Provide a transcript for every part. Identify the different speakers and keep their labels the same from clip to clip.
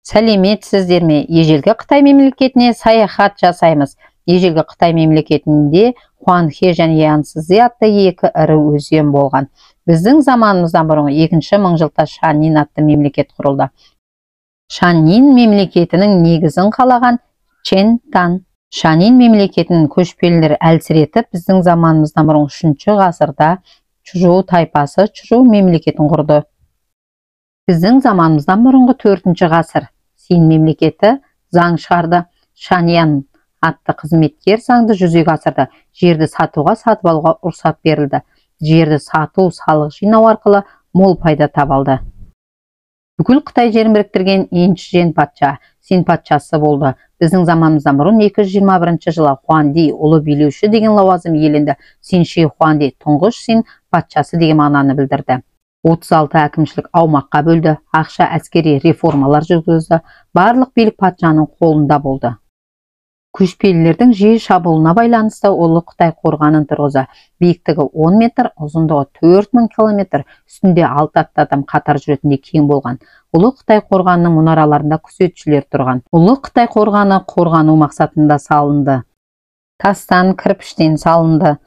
Speaker 1: Сәлеметсіздер ме? Ежелгі Қытай мемлекетіне саяхат жасаймыз. Ежелгі Қытай мемлекетінде Хуанхэ және Янцзы атты екі ірі өзен болған. Біздің заманымыздан бұрынғы екінші мыңжылдықта Шанин атты мемлекет құрылды. Шанин мемлекетінің негізін қалаған Чен Тан. Шанин мемлекетінің көшпелілер әлсіретіп, біздің заманымыздан бұрынғы 3 ғасырда Чжоу тайпасы Чжоу мемлекетін құрды. Біздің заманымыздан бұрынғы 4 ғасыр Син мемлекеті заң шығарды. Шаньян атты қызметкер заңды жүзеге асырды. Жерді сатуға, сатып алуға рұқсат берілді. Жерді сату, салық жинау арқылы мол пайда табылды. Бүкіл Қытай жерін біріктірген Инчжен патша Син патшасы болды. Біздің заманымыздан бұрын 221 жылы Хуанди ұлы билеуші деген лауазым иеленді. Синши Хуанди тұңғыш Син патшасы деген мағынаны білдірді. 36 әкімшілік аумаққа бөлді, ақша әскери реформалар жүргізді. Барлық билік патшаның қолында болды. Көшпелілердің жиі шабуылына байланысты Ұлы Қытай қорғанын тұрғызды. Биіктігі 10 метр, ұзындығы 4000 километр, үстінде 6 атты адам қатар жүретіндей кең болған. Ұлы Қытай қорғанының мұнараларында күзетшілер тұрған. Ұлы Қытай қорғаны қорғану мақсатында салынды. Тастан, кірпіштен салынды.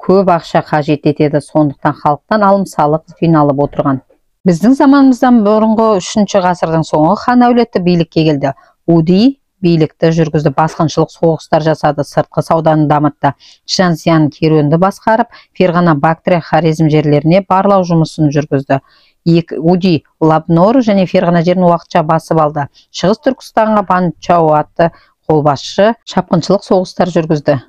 Speaker 1: Көп ақша қажет етеді, сондықтан халықтан алым салық жиналып отырған. Біздің заманымыздан бұрынғы 3 ғасырдың соңы хан әулеті билікке келді. Уди билікті жүргізді, басқыншылық соғыстар жасады, сыртқы сауданы дамытты. Чжан керуенді басқарып, Ферғана, Бактрия, Хорезм жерлеріне барлау жұмысын жүргізді. Уди Лабнор және Ферғана жерін уақытша басып алды. Шығыс Түркістанға Бан Чао атты қолбасшы шапқыншылық соғыстар жүргізді.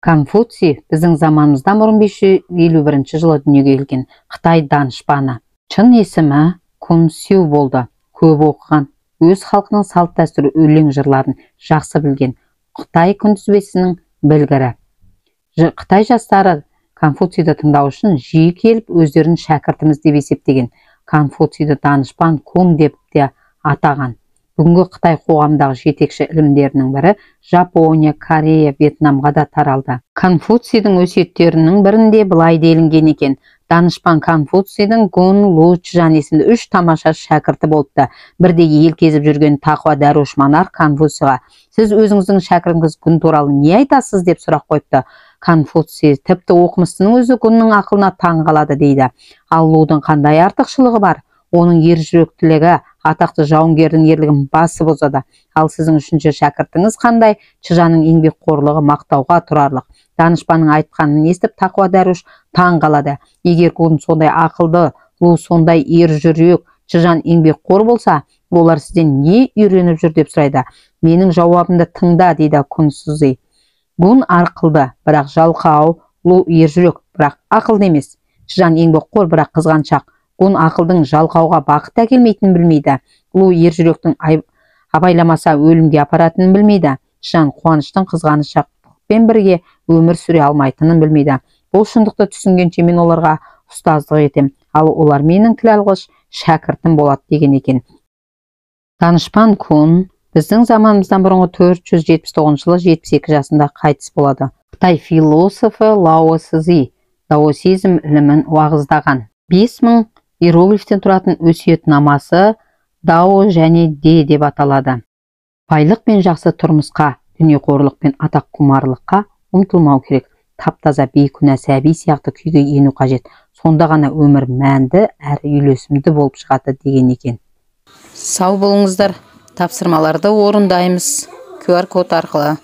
Speaker 1: Конфуций біздің заманымыздан бұрын 551 жылы дүниеге келген Қытай данышпаны. Шын есімі Кун Сю болды. Көп оқыған, өз халқының салт дәстүрі, өлең жырларын жақсы білген Қытай күнтізбесінің білгірі. Қытай жастары Конфуцийді тыңдау үшін жиі келіп өздерін шәкіртіміз деп есептеген. Конфуцийді данышпан Кун деп те атаған. Бүгінгі Қытай қоғамындағы жетекші ілімдерінің бірі Жапония, Корея, Вьетнамға да таралды. Конфуцийдің өсиеттерінің бірінде былай делінген екен. Данышпан Конфуцийдің Гун, Лу, Чжан есімді үш тамаша шәкірті болыпты. Бірде ел кезіп жүрген тақуа дәруіш монарх Конфуцийға: "Сіз өзіңіздің шәкіртіңіз Гун туралы не айтасыз?" деп сұрақ қойыпты. Конфуций: "Тіпті оқымыстының өзі Гунның ақылына таң қалады" дейді. Ал Лудың қандай артықшылығы бар? Оның ержүректілігі атақты жауынгердің ерлігін басып озады. Ал сіздің үшінші шәкіртіңіз қандай? Чжанның еңбекқорлығы мақтауға тұрарлық. Данышпанның айтқанын естіп тақуа дәруіш таң қалады. Егер Гун сондай ақылды, Лу сондай ержүрек, Чжан еңбекқор болса, олар сізден не үйреніп жүр деп сұрайды. Менің жауабымды тыңда, дейді Кунсузи. Гун ақылды, бірақ жалқау, Лу ержүрек, бірақ ақылды емес. Чжан еңбекқор, бірақ қызғаншақ. Гун ақылдың жалқауға бақыт әкелмейтінін білмейді. Лу ержүректің абайламаса өлімге апаратынын білмейді. Чжан қуаныштың қызғаншақтықпен бірге өмір сүре алмайтынын білмейді. Бұл шындықты түсінгенше мен оларға ұстаздық етем, ал олар менің тілалғыш шәкіртім болады деген екен. Данышпан Кун біздің заманымыздан бұрынғы 479 жылы 72 жасында қайтыс болады. Қытай философы Лао Цзи даосизм ілімін уағыздаған. 5000 иероглифтен тұратын өсиетнамасы Дао және Де деп аталады. Байлық пен жақсы тұрмысқа, дүниеқорлық пен атақ құмарлыққа ұмтылмау керек. Тап-таза бейкүнә сәби сияқты күйге ену қажет. Сонда ғана өмір мәнді әрі үйлесімді болып шығады деген екен. Сау болыңыздар. Тапсырмаларды орындаймыз QR код арқылы.